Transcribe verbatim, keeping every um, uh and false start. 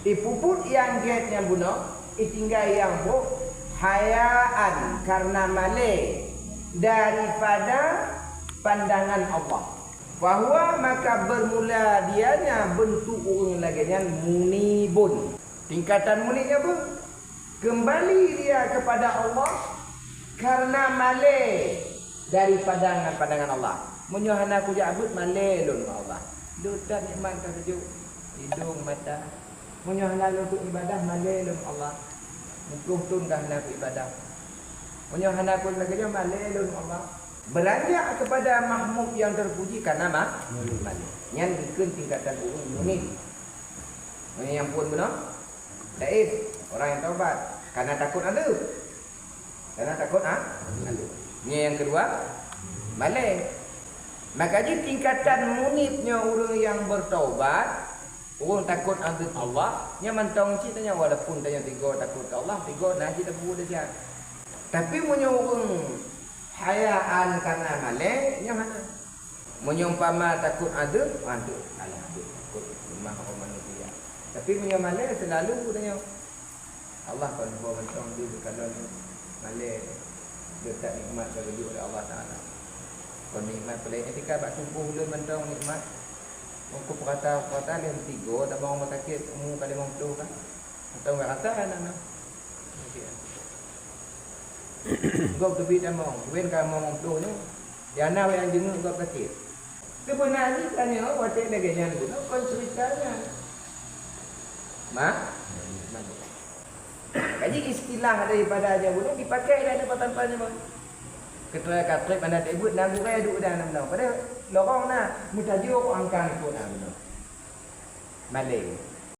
Ipeubuet nyang gét nyang bunoe, itinggai nyang brôk, hayaan, karena malée daripada pandangan Allah. Bahwa maka bermula dianya bentuk ureuëng lagée nyan munibun. Tingkatan munib nyan peue? Kembali dia kepada Allah karena malée daripada pandangan Allah. Meunyoe hana kujak beuet, malée lôn ngon Allah. Duek that nikmat ka keujok, idong, mata. Meunyoe hana lôn untuk ibadah, malée lôn ngon Allah. Muplôh thon ka hana ku ibadah. Meunyoe hana ku lagée nyoe, malée lôn ngon Allah. Beranjak kepada makhluk yang terpuji karena ma-, malée. Nyan dikeue tingkatan ureuëng munib. Meunyoe nyang phôn bunoe, taib, orang yang taubat, karena takut adeueb. Karena takut, ha? Nyan yang kedua, malée. Maka jih tingkatan munib nyoe ureuëng nyang bertaubat, ureuëng takut adeueb Allah, nyan mantong cit tanyoe, walaupun tanyoe tigo takut keu Allah, tigo na cit tapeubuet desya. Tapi meunyoe ureuëng hayaan karena malée, nyoe hana. Meunyoe umpama takut adeueb, aduh, alah adeueb takut lemah orang manusia. Tapi meunyoe malée, selalu tanyoe, Allah kon boh mantong di beukalon malée, deungon nikmat ka geujok lé Allah Taala. Kon nikmat peulée nyan tika bak tuboh ulôn mantong nikmat. Meuku peurata-peurata lheueh tigo tamong rumah sakit, umu ka limong ploh kan. Mantong bak rasa kan aneuk. Gob teubiet tamong, wen ka limong ploh nyoe. Di hana wayang jeuet gob sakét. Seubeuna jih tanyoe watée lagée nyan bunoe kon cerita nyan. Ma? Jadi istilah daripada nyan bunoe dipakai dalam tempat-tempat nyan. Keutôi ka treb hana teubuet na gurée duek dan na meunoe. Padahai lorong na meutajok angkang ikot na meunoe. Malée.